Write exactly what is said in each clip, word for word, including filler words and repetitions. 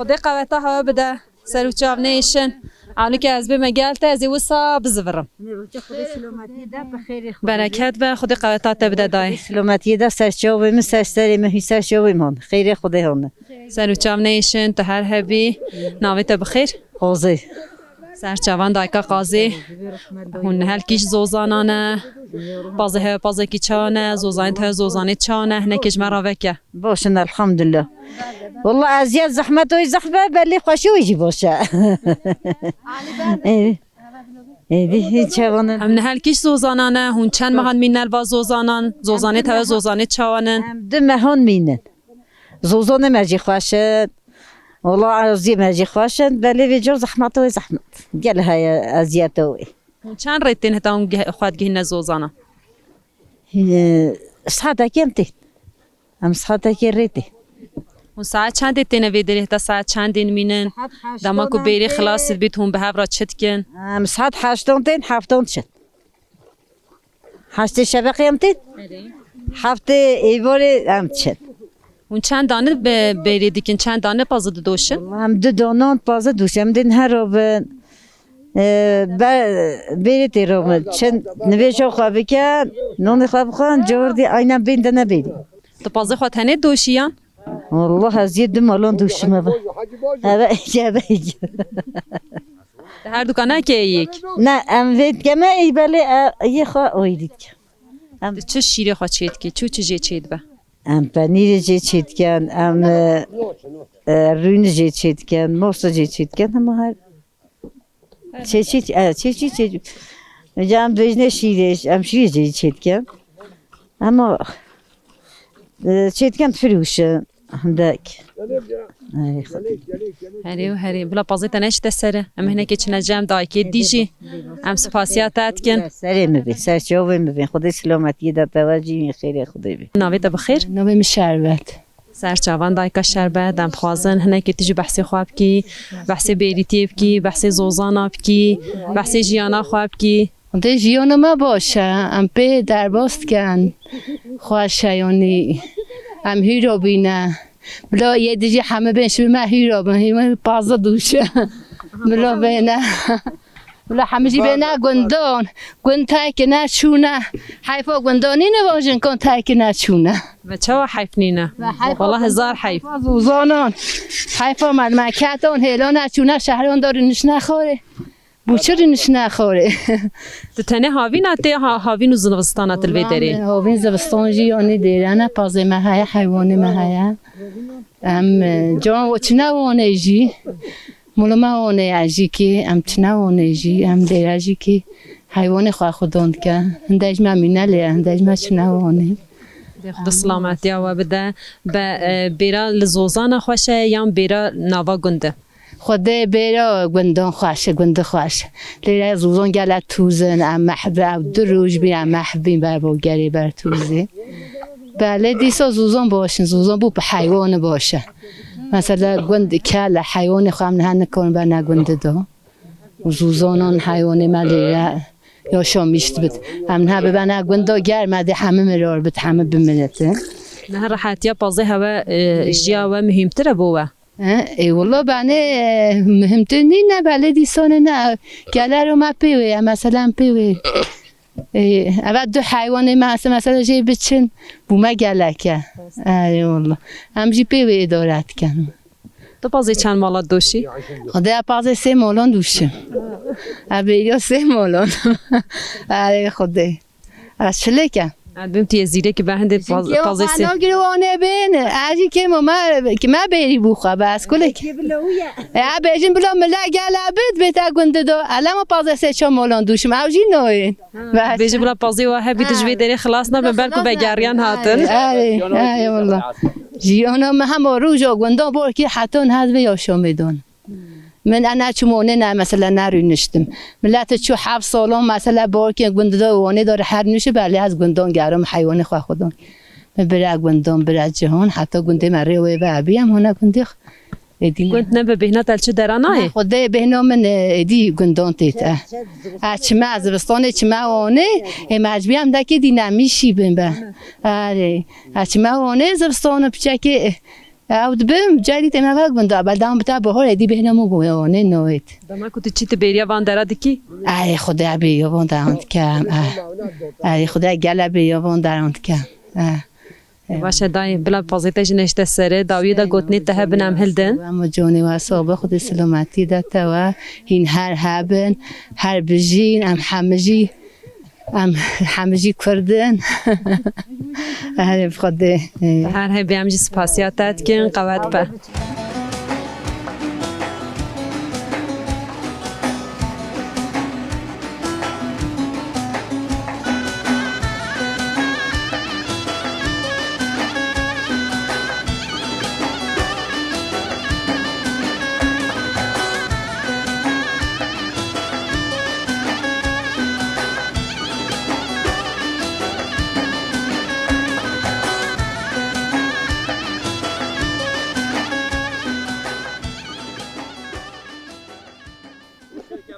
Xwedê qeweta hewe bide. Ser û çav nêşin. Anûke ez bême gel te, ez ê wisa bizivirim. Nêroca Xwedê silometiyê de, bi xêrê Xwedê. Bereket be, Xwedê qeweta te bide dayê. Silometiyê de ser çavê min, ser serê min, hî ser çavê min. Xêrê Xwedê hone. Ser û çav nêşin, tu her hebî. Navê te bi xêr? Qazê. Ser çavan dayka Qazê. Hûn helkî ji zozanan e. Pazê hewe pazekî çawan e, zozanê te zozanê çawan e, hinekê ji me re veke. Baş in, elhamdulillah. Wallah eziyet zehmet oy zehf be, belê xweşî oy jî baş e. Ê, ê, dî hiç çavan e. Em nihelkîş zozanan e, hûn çend mehan mîn nelva zozanan, zozanê te ve zozanê çawan in? Em du mehan mînin. Zozanê me jî xweş in. Wallah eziyê me jî xweş in, belê vê car zehmet oy zehmet. Gel heye eziyet oy. Hûn çend rê tên heta hûn ge-, xwe digihîne zozana? Ee, saetekê em tên. Em saetekê rê tên. Hûn saet çendê têne vê derê, heta saet çendê nimînin? Saet heştan Dema ku em bêrî tên. Xilas dibît, hûn bi hev re çi dikin? Em saet heştan tên, heftan diçin. Heştê şeveqê em tên. Heftê êvarê em diçin. Hûn çend dane be-, bêrî dikin, çend dane pazî didoşin? Em du danan pazî doşin, em dên her robin. Ee, be-, bêrê tê robin. Çend nivêja xwe bikin, nonê xwe bixwin, cordî aynen bên dene bêrî. Tu pazê xwe tenê doşiyan? Wallah ez yê du malan doşime be. Eve, eve. Te her duka neke yek? Ne, em vê dikeme, ey belê, e, yê xwe oy dît. Em Tu çi şîrê xwe çê dikî? Çi û çi jê çê dibe? Em penîrê jê çê dikin, em, e, e, rûnî jê çê dikin, mosa jê çê dikin, hema her. Çeçî, e, çeçî, çeçî. Ca em bêjne şîrê, em şîrê jê çê dikin. Ama, e, çê dikin firûşin, hindek. Ay, Xwedê. Herê û herê. Bila pazê te neşte sere. Em hinekê çine cem dayikê dî jî. Em spasiya te dikin. Serê min bê, ser çavê min bê. Xwedê silametiyê de te ve jî, xêrê Xwedê bê. Navê te bi xêr? Navê min Şerbet. Ser çavan dayika Şerbet, em dixwazin hinekî tu jî behsê xwe bikî, behsê bêrîtiyê bikî, behsê zozana bikî, behsê jiyana xwe bikî. Dê jiyana me baş e, em pê derbas dikin. Xweş e yanî. Em hîro bîne. Bila yê dijî heme bên şibî me hîro bin. Hî me pazde dûşe. Bila bêne. Bila hemî jî bêne gundan. Gund terkine çûne. Heyfa gundanî ne vajin kan terkine çûne. Ve çawa heyf nîne? Ve heyfa Wala hezar heyf. Heyfa zozanan. Heyfa memleketan hêlana çûne şehran da rûnişne xorê. Bû çi rûnişne xorê? Tu tenê havîna tê ha-, havîn û zivistana tu li vê derê? Havîn zivistan jî yanî dêrene pazê me heye, heywanê me heye. Em, e, can çine wanê jî. Mûlima wanê ye jî kî, em çine wanê jî, em dêre jî kî heywanê xwe xudan dike. Hinde ji me mîne lê ye, hinde ji me çine wanê. Dê Xwedê silametiya we bide. Be, e, bêra li zozana xweş e yan bêra nava gund e? Xwedê bêra gundan xweş e, gundi xweş. Lêre zozan gelek tûz in, em mehv, ew du roj bî, em mehv bîn ber bo gerê ber tûzê. Belê dîsa zozan baş in, zozan bû bi heywanê baş e. Mesela gund kele heywanê xwe em niha nikarin bene gundi da. Û zûzanan heywanê me lê ye, yaşamîş dibit. Em niha bibene gunda germ e, dê hemî mirar bit, hemî bimiritin. Niha rehetiya pazê hewe, e, jiya we muhîmtir e bo we? E, ê willa benê, e, muhîmtir nîne, belê dîsanê ne. Gelero me pê wê ye, mesela em pê wê. E, eve du heywanê me, mesela jê biçin, bû me gelek e. E, ê willa. Em jî pê wê îdare dikin. Tu pazê çend mala doşî? Xwedê pazê sê malan doşim. Ebê ya sê malan. Erê Xwedê. Ez çilêke. Dibim tu yê zîrekî be hindê paz-, pazê sê. Xana giri wane bên. Ez jî kêm o me, ki me bêrî bû xwe be, ez kulek. E, bêjin bila mila gel abid bê te gundi do. Elema pazê sê ço malan doşim. Ew jî noyên. Bêjî bila pazê wa hebî tu ji vê derê xilas nabe, belku vegeriyan hatin. Erê, erê, walla. Jiyana me hema roja gundan bor kir, heta niha vê yaşamê dan. Min ena çi monê ne, mesela ne rûniştim. Millet çû heft salan, mesela bor kir gund da wanê da her nişi, belê ez gundan gerim, heywanê xwe xudan. Min bire gundan, bire cihan, heta gundê me rê wê ve bî, em hona gundê xwe. Êdî ne. Gund ne bi bêhna te li çi dera nayê? Xwedê bêhna min, e, êdî gundan têt e. Ez çime zivistanê çime wanê, ê mecbûr em dekê dî nemîşî bin be. Erê. Ez çime wanê zivistanê piçekê, e, Ew dibim, carî tê me vak bin da, bel dam bita bihor êdî bêhna min bû, yo, nê nowêt. Dema ku tu çî tu bêriya van dera dikî? Erê Xwedê bêriya van deran dikem, eh. Erê Xwedê gele bêriya van deran dikem, eh. Baş e dayê, bila pazê te jî neşte serê, dawiyê de gotinê te hebin em hildin. Em conê we sobe, Xwedê silametî de te we. Hîn her hebin, her bijîn, em hemijî Em hemî jî Kurd in. Herê bi Xwedê. Her hebî em jî spasiya te dikin, qewet be.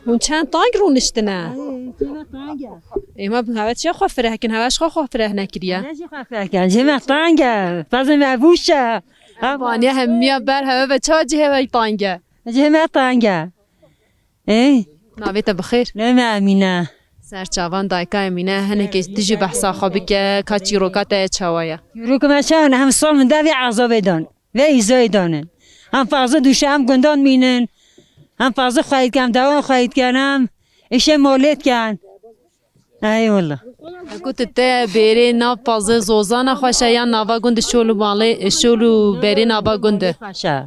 Hûn çend tang rûniştine? Ê, çima tang e? Ê, ma bi hewe çiya xwe fireh kin, hewe ji xwe xwe fireh nekiriye. Ne jî xwe fireh kin, cihê me tang e. Fazê me vûş e. Vaniye hemiya ber hewe ve çawa cihê we tang e? Cihê me tang e. Ê? Navê te bi xêr? Navê me Emîne. Ser çavan dayika Emîne, hinekê tu jî behsa xwe bike, ka çîroka te çawa ye? Çîroka me çawa ne, hem sal min devê ezabê dan. Vê îzayê danin. Em fazla duşe, em gundan mînin. Em fazla xweyî dikin, em dewan xweyî dikin, em îşê malê dikin. Eyvallah. Ku tu te bêrê nav pazê zozana xweş e yan nava gund şol û malê, şol û berê nava gund e? Xweş e.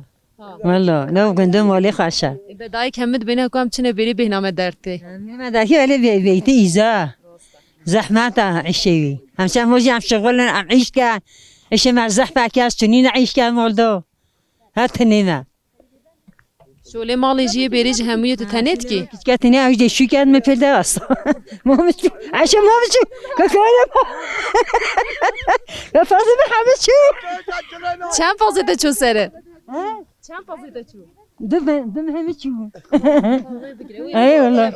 Walla, nav gund û malê xweş e. Ê, be dayik hemî dibêne ku em çine bêrê bêhna me dertê. Em ê me dertê, belê bê-, bêytî îza. Zehmet e îşê wî. Em çem rojî em şixulin, em îş dikin. Îşê me zehf e, kes çinîne îş dikin maldo. Her tinê me. Şolê malê jî yê bêrê jî hemû yê tu tenê dikî? Piçke tenê ew jî şû kerd me pêl de asta. Mamişû. Eşe mamişû. Kakayla. Ya fazla bir hamiçû. Çend fazla te çû sere? Ha? Çend pazê te çû? Dim, dim hemi çû. Eyvallah.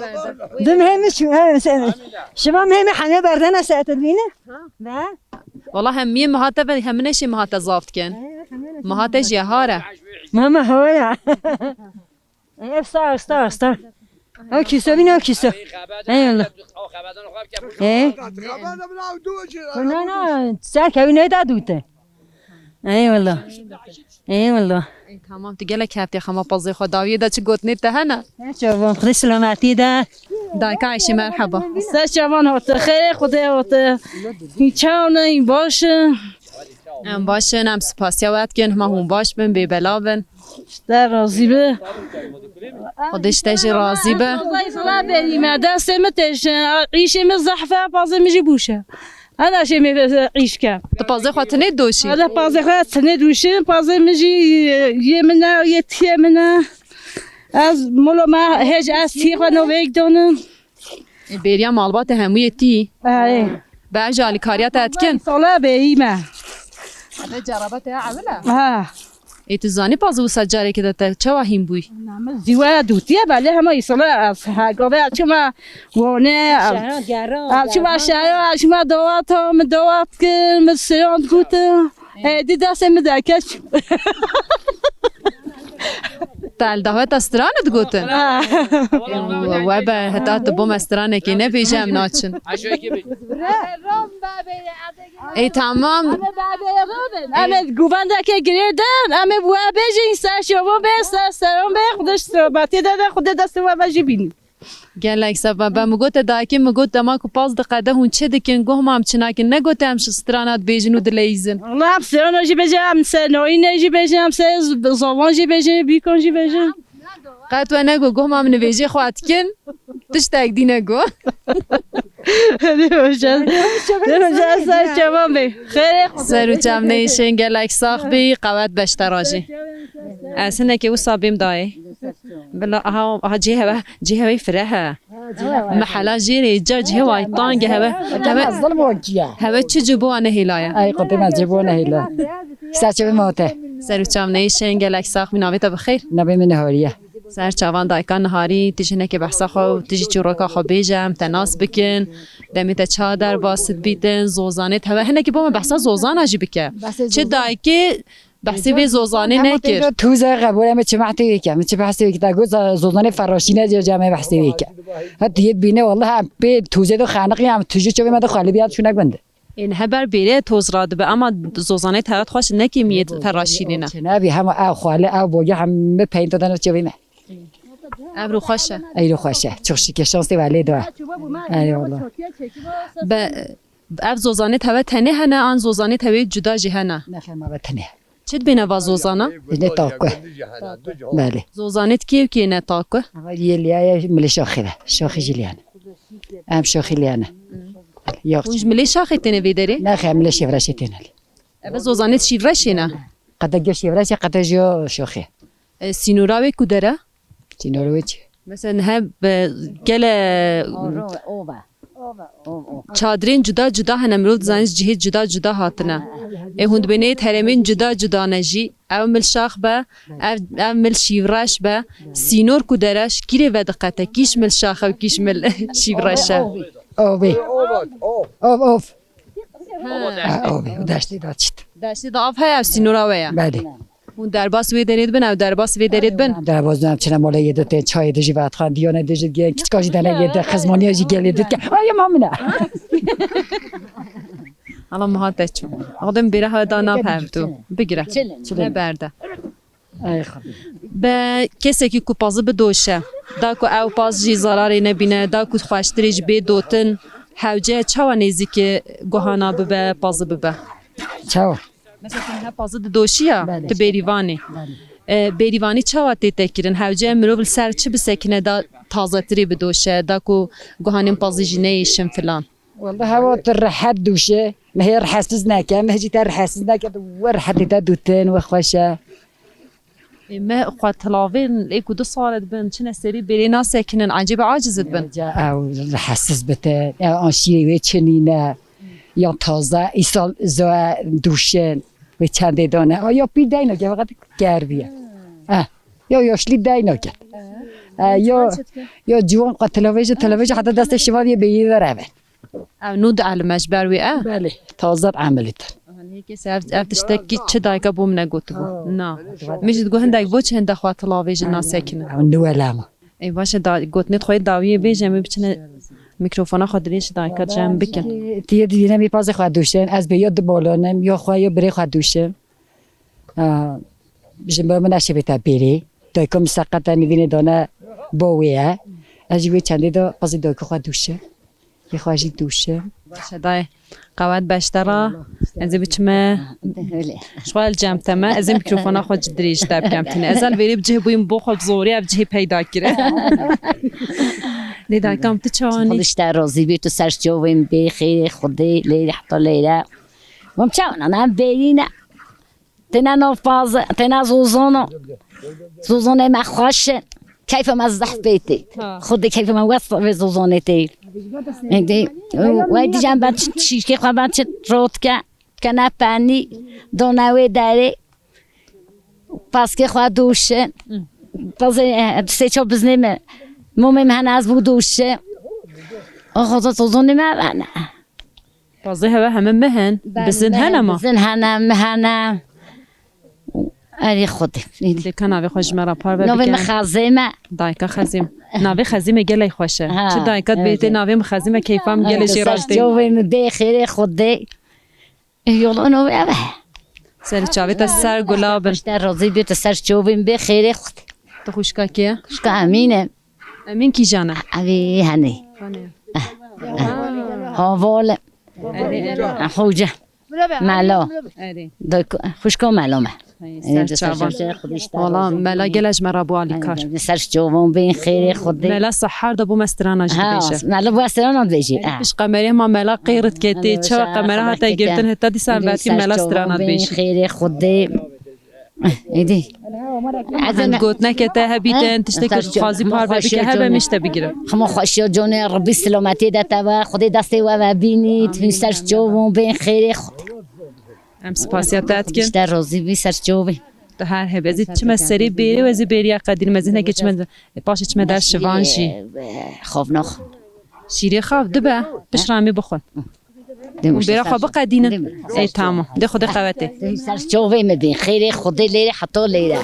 Dim hemi çû. Ha, sen. Şima hemi hemê berdene saet dibîne? Ha. Ne? Wala hemiyê miha te ve hemine şê miha te zaf dikin. Miha te jî hare. Mama hare. Ev star, star, star. O kîso bîne, o kîso. Eyvallah. E? Na, na, ser kevî ne da dûte. Eyvallah. Eyvallah. Ê, tamam, tu gelek heftiya xema pazê xwe dawiyê de çi gotinê te hene? Ne çavan, Xwedê selametî de. Dayka Ayşe, merhaba. Ser çavan hate, xêrê Xwedê hate. Çawan e, baş e? Em baş in, em spasiya we dikin, hema hûn baş bin, bê bela bin. Te razî be. Xwedê ji te jî razî be. Xwedê sala berî me, destê min têşe, îşê min zehf e, pazê min jî bûş e. Ana şê me îş ke. Tu pazê xwe tinê doşî? Ana pazê xwe tinê doşî, pazê min jî yê min e, yê tiyê min e. Ez molo me hêj ez tiyê xwe novêk donim. Ê, bêriya malbatê hemû yê tî. Ay. Be ji alîkariya te dikin? Sala bêyî me. Ebe ceraba te ya ewil e? Ha. Ê, tu zanî pazê wisa carekê de te çawa hîn bûyî? Zîwaya dûtiye, belê hema îsala ez ha, gavê ez çima wane, ez çima şehra, ez çima dawata, min dawat kir, min siran gotin. Ê, di destê min derket. Te li daweta stranê digotin? Ha. We be, heta tu bo me stranekê nebêje em naçin. Ê, tamam. Em ê govendeke girêdin, em ê bi we bêjin, ser şevan be, ser seran be, Xwedê ji selametiyê de de, Xwedê destê we ve jî bînî. Gelek seba be, min gote dayikê, min got dema ku paz diqede hûn çi dikin, goh mam çi nakin, negote em ji strana dibêjin û dileyîzin. Wala em strana jî bêjin, em ser nayîne jî bêjin, em ser z-, zavan jî bêjin, bîkan jî bêjin. Qet we nego, goh mam nivêjê xwe dikin, tiştek dî nego. Hadi hoşça. Hoşça ser çavan bê. Xêrê. Ser û çav neyşên gelek sax bî, qewet beşte rajî. Ez hinekê wisa bêm dayê. Bila aha, aha cihê hewe, cihê hewe fireh e. Mehela jêrê ca cihê wa tang e hewe. Hewe zilm wakiya. Hewe çi ci bo nehêlaye? Ay qutê me ci bo nehêla. Serçe be mate. Ser û çav neyşên gelek sax bî, navê te bi xêr. Navê min Nihariye. Ser çavan dayika Niharî, tu ji hinekê behsa xwe û tu jî çîroka xwe bêje, em te nas bikin, demê te çawa derbas dibîtin, zozanê te hebe. Hinekî bo me behsa zozana jî bike. Çi dayikê Behsê vê zozanê nekir. Tûze qebûl em çi behsê wê ke. Min çi behsê wê ke. Ta got zozanê feraşîne cem em behsê wê ke. Hetiye bîne wallah em pê tûzê de xeniqî em tûjê çavê me de xalî biya çûnek bende. Ên heber bêrê toz radibe ama zozanê tewet xweş nekê miyê feraşînê ne. Çi nebî hema ew xwale ew boge heme peynto dene çavê me. Ev ro xweş e. Ey ro xweş e. Çok şükür şansê ve lê dua. Eyvallah. Be Ev zozanê teve tenê hene an zozanê tevê cuda jî hene? Nexê ma ve tenê. Çi dibêne va zozana? Ne taku. Belê. Zozanê kê û kê ne taku? Ama yê liya ye milê şaxî ve. Şaxî jî liyane. Em şaxî liyane. Yok. Hûn ji milê şaxê têne vê derê? Nexê milê şevreşê têne. Eve zozanê şîvreşê ne? Qede ge şevreşê qede jî şaxî. E, sînora wê ku dere? Sînorwêç. Mesela niha gele çadrên cuda cuda hene, mirov dizanî ji cihê cuda cuda hatine. Ê hûn dibênê herêmên cuda cuda ne jî. Ew mil şax be, ev, ev mil şîvreş be. Sînor ku dere ji kîrê vediqete, kîş mil şax e û kîş mil şîvreş e. Ovê. Ov, ov. Ha, ovê. Deştê de çit. Deştê de av heye, ev sînora we ye. Belê. Hûn derbas wê derê dibin, ew derbas vê derê dibin? Derbas dibin, em çine mala yê de tên, çayê de jî vedixan, diyane de jî digen, kiçika jî dene yê de, xizmaniya jî gelê de diken. Ay, ma min e. Hala miha te çû. Axdem bêre ha da nav hevdu. Bigire. Çilin. Ne berde. Ay, xwe. Be kesekî ku pazî bidoşe, da ku ew paz jî zararê nebîne, da ku xweştirê jî bê dotin, hewce çawa nêzîkî guhana bibe, pazî bibe? Çawa? Mesela tu niha pazî didoşî ya, belê, tu bêrîvan î. Belê. E, bêrîvanî çawa tête kirin? Hewce mirov li ser çi bisekine da tazetirî bidoşe, da ku guhanên pazî jî neyêşin filan? Wele hewa tu rehet dûşe, me hê rehetsiz neke, me jî te rehetsiz neke, tu we rehetê te dûtin, we xweş e. Ê, me xwe tilavên ê ku du sal dibin, çine serî bêrê nasekinin, ecêbe aciz dibin. Ca ew rehetsiz bite, ew an şîrê wê çi nîne. Ya taze, îsal zoe dûşin, wê çendê dane. A, ya pîr deyna ke, feqet gerbiye. Ha. Ya yaşlı deyna ke. Ha, ya, ya ciwan qe televîzyon, televîzyon heta destê şivan ye bêyî ver eve. Ev nû di elime ji ber wê e? Belê, taze emelî te. Aha, nê kes ev, ev tiştekî çi dayika bo min negotibû. Ha. Na. Min jî digot hindek bo çi hinde xwe tilavê jî nasekine. Ew nû elema. Ê, baş e, da, gotinê xwe yê dawiyê bêje, em ê biçine mikrofona xwe dirêj dayika cem bikin. Ti yê dibîne bê pazê xwe dûşin, ez bê ya du balonim, ya xwe ya birê xwe dûşim. Aa, ji bo min eşê bête bêrê. Dayika min seqet e, nivînê dane bo wê ye. Ez jî wê çendê de pazê dayika xwe dûşim. Yê xwe jî dûşim. Baş e dayê. Qewet beşte ra. Ez ê biçime. Öyle. Ji xwe li cem te me. Ez ê mikrofona xwe ci dirêj te bikem tîne. Ez el vêrê bi cih bûyim bo xwe bi zorî ev cihê peyda kire. Lê dayikam tu çawanî? Xwedî ji te razî bî, tu ser çavên bê, xêrê Xwedê, lê heta leyre. Bim çawana, em bêrîne. Têne navpaz, têne zozon. Zozonê me xweş in. Keyfa me zehf pê tê. Ha. Xwedê keyfa me wes vê zozonê tê. Êdî, we dî cem ben çi şîrkê xwe ben çi rotke. Kene penî, done wê derê. Paskê xwe dûşin. Hı. Pazê, e, sê ço biznê me. Momê me hene ez bû dûşin. O xwe zozonê me bene. Pazê heve heme meh in. Bizin hene ma? Bizin hene, meh hene. Erê Xwedê. Dêka navê xwe ji me re parve bikin. Navê min Xezê me. Dayika Xezîm. Navê Xezî me gelek xweş e. Ha, çi dayika dibê tê navê min Xezî me keyfa min gelê jê re dê. Çavê min bê xêrê Xwedê. Yolano ev e. Ser çavê te ser gulab in. Te razî bê, tu ser çavê min bê xêrê Xwedê. Tu xwişka kê ye? Xwişka Emîn e. Emîn kîjan e? Evî henê. Hanê. Haval e. Erê. Hoca. Melo. Erê. Xwişko Melo me. Hey, ser çavan. Wala Mela gele ji me re bû alîkar. Ser çavan bên xêrê Xwedê. Mela sehar de bû me strana jî dibêje. Mela bû strana dibêje. Piş qemerê ma Mela qeyrit ketê. Çawa qemera hate girtin heta dîsan belkî Mela strana dibêje. Xêrê Xwedê. Êdî. Hend gotineke te hebîtin, tiştekî tu dixwazî parve bike, hebe min ji te bigire. Hema xweşiya canê Rebî silametê de te be, Xwedê destê we ve bînît, hûn ser çavon bên xêrê Xwedê. Em spasiya te dikin. Ji te razî bî, ser çavê. Tu her hebî. Ez ê çime serê bêrê û ez ê bêriya qedînim, ez ê hinekê çime, paşê çime der şivan jî. Xavnax. Şîrê xav dibe, piştre em ê bixwin. Dê Hûn bêra xwe biqedînin. Dê Ê, tamam. Dê Xwedê qewetê. Dê ser çavê min dê. Xêrê Xwedê lêre heta lêre.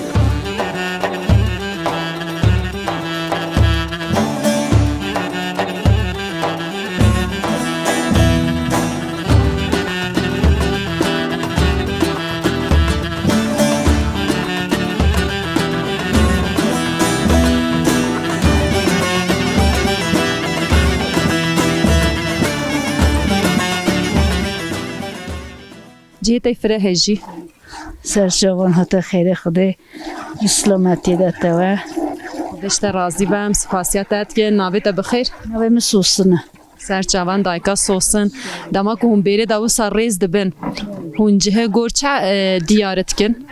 Cihê te fire hejî. Ser çavan hate xêrê Xwedê. Bi silametiyê de te we. Xwedê ji te razî be, em spasiya te dikin. Navê te bi xêr? Navê min Sosin e. Ser çavan dayika Sosin. Dema ku hûn bêrê de wisa rêz dibin, hûn cihê gor çi, e, diyar dikin?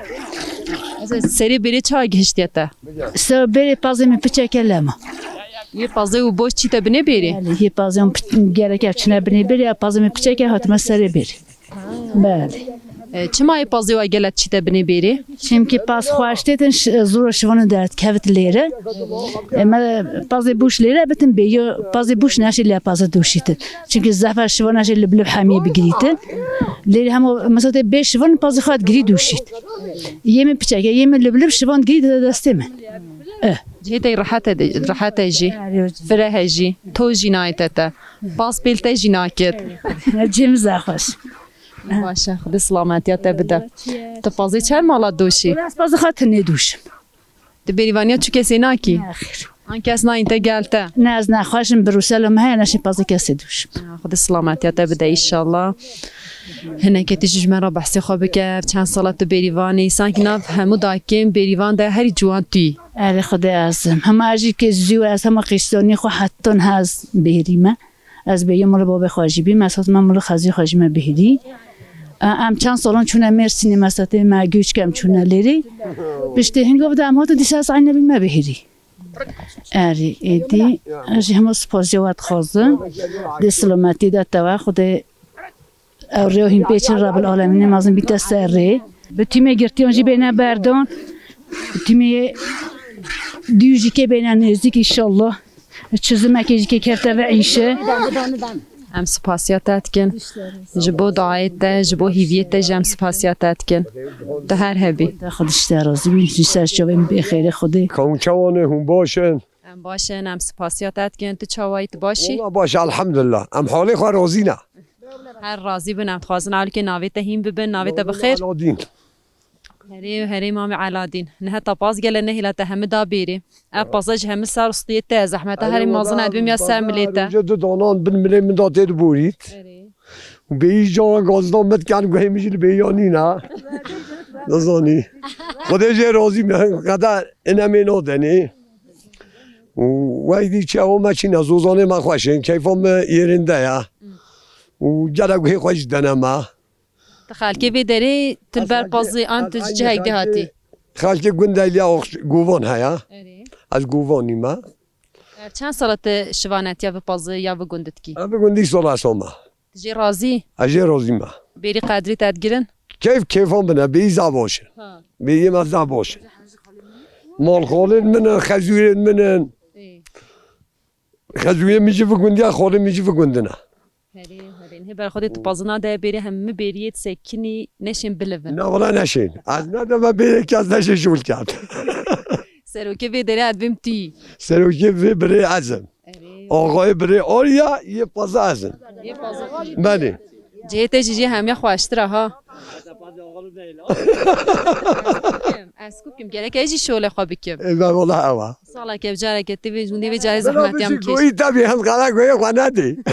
Ez ê serê bêrê çawa gihiştiye te? Ser bêrê pazê min piçeke lema. Yê pazê û boş çîte binê bêrê? Belê, yê pazê û piç-, gerek ev çine binê bêrê, ya pazê min piçeke hatime serê bêrê. Belê. E, çima yê pazê wa gelek çîte binê bêrê? Çimkî paz xweş têtin ş-, zora şivanê derdikevit lêre. E, me pazê bûş lêre bitin bê, yo pazê bûş neşê lê pazê dûşîtin. Çimkî zehfa şivan neşê lib lib hemiyê bigirîtin. Lêre hema mesela tê bê şivan pazê xwe digirî dûşît. Yê min piçeke, yê min lib lib şivan digirî dide destê min. Eh. Cihê te rehet e, rehet e jî. Fire he jî. To jî nayê te te. Paz pêl te jî nakit. Cihê min zehf xweş. Baş e, Xwedê silametiya te bide. Tu pazê çer mala doşî? Ez pazê xwe tenê dûşim. Tu bêrîvaniya çi kesê nakî? Nexêr. An kes nayîn te gel te? Ne, ez nexweşim, birûselo me heye, neşî pazê kesê dûşim. Ya, Xwedê silametiya te bide înşallah. Hinekê tu jî ji me re behsê xwe bike, çend sala tu bêrîvanî, sankî nav hemû dakên bêrîvan de herî ciwan tu yî. Erê Xwedê ezim. Hema ez jî kê zû ez hema qîstonî xwe heton hez bêrî me. Ez bêyî mala babê xwe jî bîm, ez hatime mala xezî xwe jî me bihîrî. E, em çend salan çûne Mêrsînê, me setê me göç kem çûne lêrî. Piştî hingo bide em hatin dîsa ez eyne bî me bihîrî. Erê, êdî, ez jî hema spasiya we dixwazim. Dê silametî de te we, Xwedê ew rêya hîn pê çin Rebil Alemînê mezin bîte ser rê. Bi tîmê girtiyan jî bêne berdan. Bi tîmê dû jî kê bêne nêzîk înşallah. Çizimekê jî kê kevte ve îşe. Em spasiya te dikin. Ji bo duayê te, ji bo hîviyê te jî em spasiya te dikin. Tu her hebî. Te Xwedê ji te razî bî. Ji ser çavên bê xêrê Xwedê. Ka hûn çawan e, hûn baş in? Em baş in, em spasiya te dikin. Tu çawa yî, tu baş î? Wala baş, elhamdulillah. Em halê xwe razî ne. Her razî bin, em dixwazin ewlkê navê te hîn bibin, navê te bi xêr. Aladîn. Herê, herê Mamê Eladîn. Niha tapaz gele nehêla te hemî da bêrê. Ev paza ji hemî ser stiyê te, zehmeta herî mezin e, dibêm ya ser milê te. Roja du danan bin milê min da tê diborît. Erê. Û bêyî cana gazdan min diken guhê min jî li bêya nîne. Dizanî. Xwedê jê razî me, qeder inemê nadenê. Û weydî çewa me çîne, zozanê me xweş in, keyfa me yerinde ye. Û gelek guhê xwe jî dene me. Tu xelkê vê derê, tu li ber pazê an tu ji cihek dî hatî? Xelkê gundê Eliya Ox-, Govan heye. Erê. Ez Govanî me. Ev çend sala tu şivanetiya vê pazê ya vê gundê dikî? Ev gundî sala soma. Tu jê razî? Ez jê razî me. Bêrî qedrî te digirin? Keyf keyfan bine, bêyî zaf baş in. Ha. Bêyî me zaf baş in. Malxalên min in, xezûrên min in. Ê. Xezûrê min jî vê gundî ye, xalê min jî vê gundî ne. Herê, herê. Hê ber Xwedê tu pazina de bêrê hemî bêriyê sekinî neşên bilivin. Ne wala neşên. Ez ne de me bêrê kes neşê şûl kerd. Serokê vê derê ez bêm tu yî. Serokê vê birê ez im. Erê. Axayê birê Arya, yê paza ez im. Yê paza. Belê. Cihê te jî jê hemiya xweştir e ha. Ez ku kim, gerek ez jî şolê xwe bikim. E, me wala ewa. Sala kevcareke ti vê, hûn dê vê carê zehmetiyam kêş. Goyî tabi hem qala goyê xwe nedî.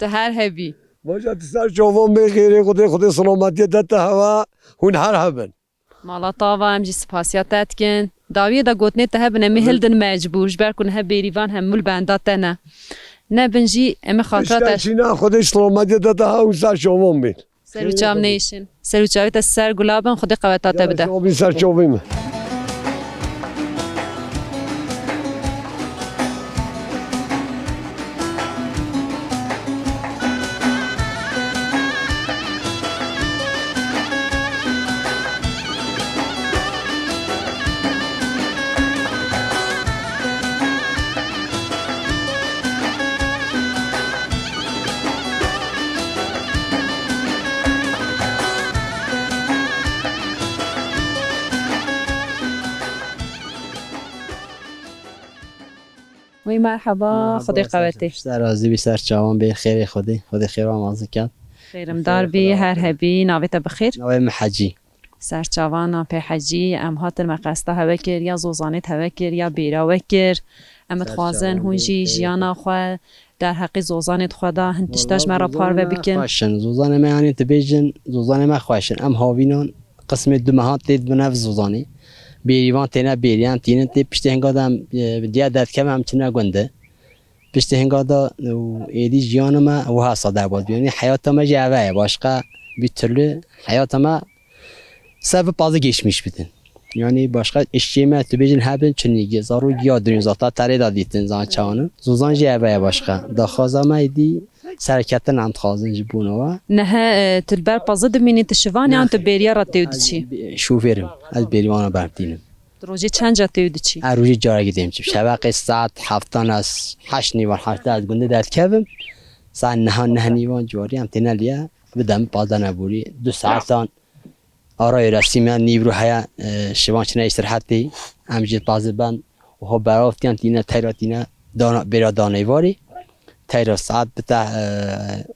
Tu her hebî. Baca tu ser çavan bê xêrê Xwedê, Xwedê selametiyê de te hewa, hûn her hebin. Mala tava em jî spasiya te dikin. Dawiyê de gotinê te hebin em ê hildin mecbûr, ji ber ku nihe bêrîvan hemû li benda te ne. Nebin jî em ê xatira te. Tiştek jî ne, Xwedê selametiyê de te hewa, hûn ser çavan bê. Ser û çav nêşin. Ser û çavê te ser gula bin, Xwedê qeweta te bide. Ser çavê min. Wî merheba, Xwedê qewetê. Ser razî bî, ser çavan bê, xêrê Xwedê, Xwedê xêr û amazî kat. Xêrimdar bî, her hebî, navê te bi xêr. Navê min Hecî. Ser çavan, Apê Hecî, em hatin me qesta hewe kir, ya zozanê hewe kir, ya bêra we kir. Em dixwazin hûn jî jiyana xwe derheqî zozanê xwe de hin tişta ji me re parve bikin. Xweş in, zozanê me, yanî dibêjin, zozanê me xweş in. Em havînan qismê du mehan tê dibin ev zozanê. Bêrîvan têne bêriyan tînin tê piştê hinga de em, e, diya derdikevin em çine gund de. Piştê hinga de û êdî jiyana me wiha sade bû. Yanî heyata me jî eve ye. Başqa bir türlü heyata me ser bi pazî geçmiş bidin. Yanî başqa işçiyê me tu bêjin hebin çinî, zarok ya dirûn zata terê de dîtin zan çawanî. Zozan jî eve ye başqa. Daxwaza me êdî serketin em dixwazin ji bo we. Nehe, e, tu li ber pazî dimînî, tu şivan yan tu bêriya re tê û diçî? Şofêr im. Ez bêrîvana bertînim. Tu rojê çend ca tê û diçî? Ez rojê carekê têm çim. Şeveqê saet heftan ez heşt nîvan, heşt ez gundê derdikevim. Saet nehan, neh nîvan ciwarî em têne liye. Bi dem pazde neborî. Du saetan. Ara êrestî me nîvro heye, e, şivan çine îstirahetê. Em jî pazde ben. Oho berav tiyan tîne, teyra tîne, dana, bêra daneyvarî. Teyra saet bite, e,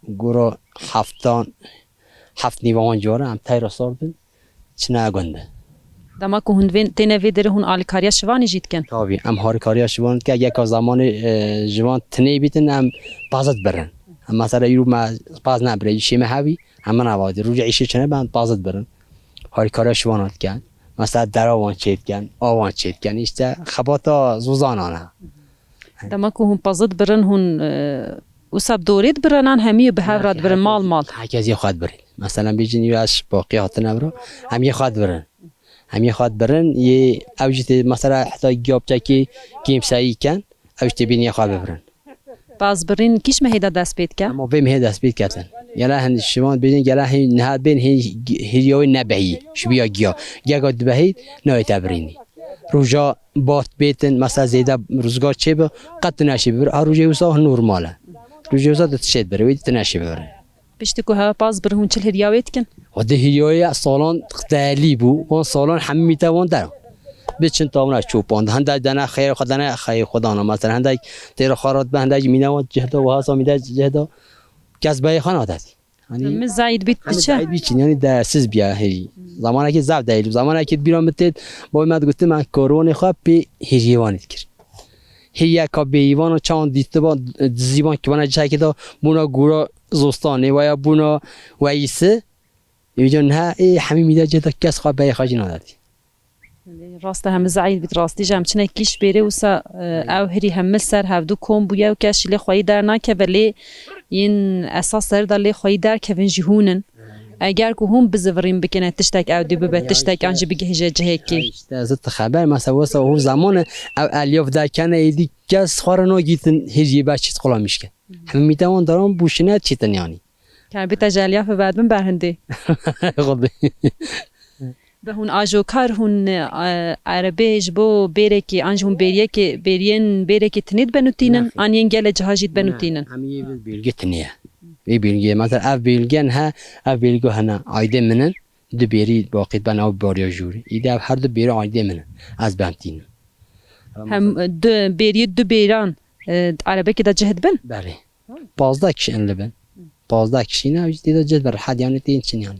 goro heftan, heft nîvan ciwarî em teyra sordin. Çine gund. Dema ku hûn vê-, têne vê derê hûn alîkariya şivanê jî dikin? Tabî, em harîkariya şivan dikin. Yeka zamanê, e, şivan tinê bîtin em pazit birin. Em mesela îro me paz nebire, îşê me hebî, em min avadî. Rojê îşê çine ben pazit birin. Harîkariya şivan dikin. Mesela deravan çêdikin, avan çêdikin. Îşte xebata zozanan e. Dema ku hûn pazit birin, hûn, e, wisa bi dorê dibirin an hemiyê bi hev re dibirin, mal mal? Herkes yê xwe dibirin. Mesela bêjin, yê ez baqî hatine bira, em yê xwe dibirin. Em yê xwe dibirin, yê ew jî tê, mesela heta giya biçekê kêmsayî ken, ew jî tê bêjin yê xwe bibirin. Pazbirîn kîş mehê de dest pê dike? Ema vê mehê dest pê diketin. Gela hin şivan bêjin, gela hin niha bên hin hiriya wê nebehî, şubiya giya. Gega dibehî, nayê te birînî. Roja bat bêtin, mesela zêde ruzgar çêbe, qet tu neşî bibir. A rojê wisa normal e. Rojê wisa tu tişê dibir, wê tu neşî bibir. Piştî ku hewe pas bir hûn çil hiriya wê dikin? Xwedê hiriya wê salan delî bû. Wan salan hemî te wan der. Bi çin tavna çopan. Hende dene xeyr xwe dene xeyr xwe dana. Mesela hende têra xwe rat be, hende mîne wan cihda, wiha sa mîne cihda. Kes beyê xwe nadet. Hani Min zayid bit hani biçe. Zayid biçin, yani değersiz bir ya, hey. Zamanaki zaf değil. Zamanaki bir an bitet, boy med gittim, ben korone xwe pe hiriye wan dikir. Hiriye ka bêyîvan çawan dîtiba, dizîvan ki bana cihekê de bûna gûra zostanê veya bûna weyîsi. Êca niha ê hemî mîde cih de kes xwe beyê xwe jî nadatî. Rast e, hemî zehîr bît, rastî jî em çine kîş bêrê wisa, e, ew hirî hemî ser hevdû kom bûye û kes jî lê xweyî dernakeve, lê yên esas ser de lê xweyî derkevin jî hûn in. Eger ku hûn bizivirîn bikine tiştek ew dê bibe tiştek an jî bigihîje cihekê. Ya işte, zit xeber, mesela wisa û zamanê ew elyaf derkene êdî kes xwe re nagîtin hêjî ber çît qulamiş ke. Hemî mîte wan daran bûşine çîtin yanî. Kerbî te ji elyafê vedibin ber hindê. Xwedê. Bi hûn ajokar hûn, e, erebê ji bo bêrekê an jî hûn bêriyekê, bêriyên bêrekê tinê dibenûtînin, an yên gelê ciha jî dibenûtînin? Em yê vê bêrgê tinê ye. Vê bêrgê, mesela ev bêrgên he, ev bêrgê hene, aydê min in, du bêrî baqî ben ew bariya jûrî. Îdî ev her du bêrî aydê min in. Ez ben tînim. Hem, e, du bêriyê du bêran, e, erebekê de cih dibin? Belê. Pazdeh kişi in li bin. Pazdeh kişî ne, jî tê de cih bi rehet, yani tê çin yani.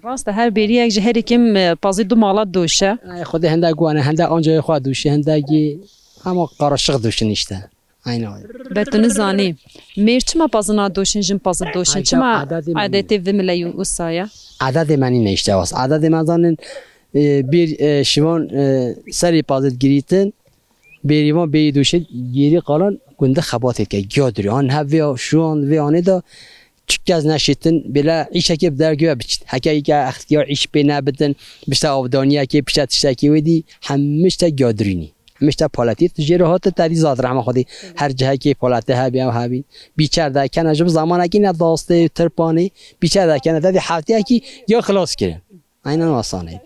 Rast e, her bêriyek ji herî kêm, e, pazî du mala doşe. Ay, Xwedê hende guhane, hende ancayê xwe doşe, hende gî hema qaraşiq doşin işte. Aynen öyle. Be tu nizanî, mêr çima pazî nadoşin, jin pazî doşin? Ay, çima adetê me nîne. Adetê vê mileyî wisa ye? Adetê me nîne işte was. Adetê me zanin, e, bir, e, şivan, e, serê pazî girîtin, Bêrîvan bêyî dûşit, gêrî qalan gundî xebatê dike, giya dirû. An hev vê, şu an vê anê de çi kes neşitin, bêle îşekê bi dergê we biçin. Heke îke extiyar îş pê nebidin, bişte avdaniyekê, bişte tiştekî wê dî, hemî tiştek giya dirûnî. Hemî tiştek paletî, tu jê re hate terî zat rehma Xwedê. Her cihekê palete hebî, ew hebî. Bîçer de kene ji bi zamanekî ne dastê, tirpanê, bîçer de kene, te dî heftiyekî ya xilas kirin. Aynen o asanê.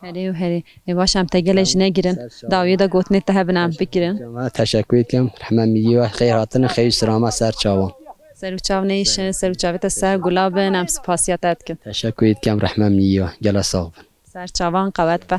Herê û herê. Ê baş, em te gelek ji negirin. Dawiyê de gotinê te hebin em bikirin. Teşekkür ederim. Rehme mîyî we, xeyr hatine, xeyr sirama ser çawan. Ser û çav neyşe, ser û çavê te ser gula bin, em spasiya te dikin. Teşekkür ederim, rehme mîyî we. Gele sağ bin. Ser çavan qewet be.